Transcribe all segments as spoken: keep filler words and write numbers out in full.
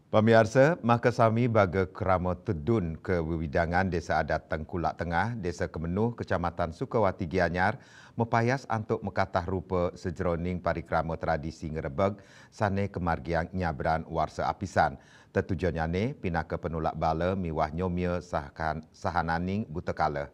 Pamiarsa, maka sami baga krama tedun kewewidangan Desa Adat Tengkulak Tengah, Desa Kemenuh, Kecamatan Sukawati Gianyar, mepayas antuk mekatah rupa sejeroning parikrama tradisi ngrebeg sane kemargiang nyabran warsa apisan. Tetujonyane pinaka penulak bala miwah nyomia sahan-, sahananing buta kala.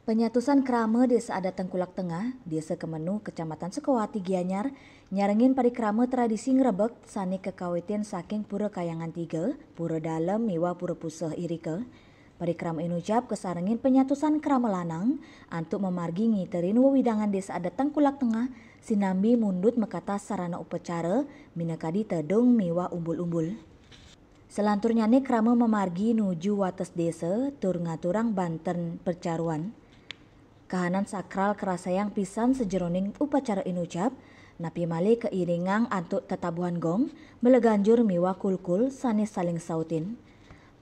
Penyatusan krama Desa Adat Tengkulak Tengah, Desa Kemenuh, Kecamatan Sukawati Gianyar, nyarengin parikrama tradisi ngrebek sane kekawitin saking Pura Kayangan Tiga, Pura Dalem miwah Pura Puseh irika. Parikrama inucap kasarengin penyatusan krama lanang antuk mamargi ngiterin wewidangan Desa Adat Tengkulak Tengah sinambi mundut makatah sarana upacara minakadi tedung miwah umbul-umbul. Selanturnyane krama mamargi nuju wates desa tur ngaturang banten percaruan. Kahanan sakral karasayang pisan sajeroning upacara inucap, napi malih kairingang antuk tetabuhan gong, meleganjur miwah kulkul sane saling sautin.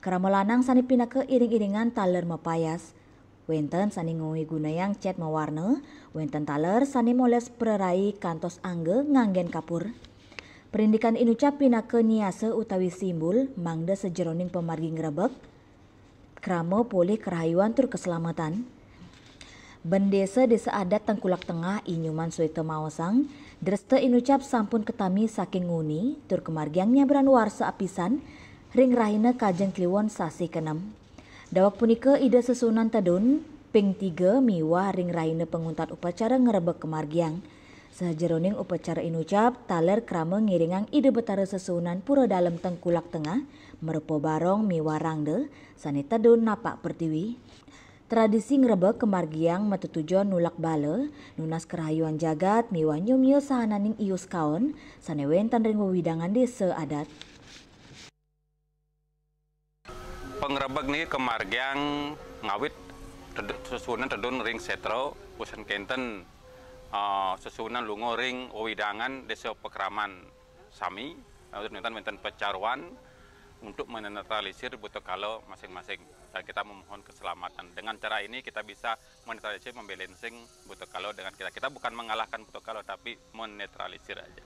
Krama lanang sane pinaka iring-iringan taler mapayas. Wenten sane ngwigunayang cet mawarna, wenten taler sane moles prerai kantos angga nganggen kapur. Perindikan inucap pinaka niasa utawi simbol mangda sajeroning pamargi ngrebek, krama polih karahayuan tur keselamatan. Bendesa Desa Adat Tengkulak Tengah I Nyuman Suweta maosang, dresta inucap sampun katami saking nguni tur kamargiang nyabran warsa apisan ring rahina Kajeng Kliwon sasih kenem. Daweg punika Ida Sesuunan Tedun ping tiga miwah ring rahina panguntat upacara ngrebek kamargiang. Sajeroning upacara inucap, taler krama ngiringang Ida Betara Sesuunan Pura Dalem Tengkulak Tengah, marupa barong miwah rangda, sane tedun napak pertiwi. Tradisi ngrebek kamargiang matetujon nulak bala, nunas karahayuan jagat miwah nyumia sahananing ius kaon sane wenten ring wewidangan desa adat. Pangrebeg niki kamargiang ngawit ted-, sesuunan tedun ring setra, usan kenten, eh, sesuunan lunga ring wewidangan desa pakraman sami, eh, wenten, wenten pecaruan untuk menetralisir buta kala masing-masing. Dan kita memohon keselamatan. Dengan cara ini kita bisa menetralisir, membalancing buta kala dengan kita. Kita bukan mengalahkan buta kala, tapi menetralisir aja.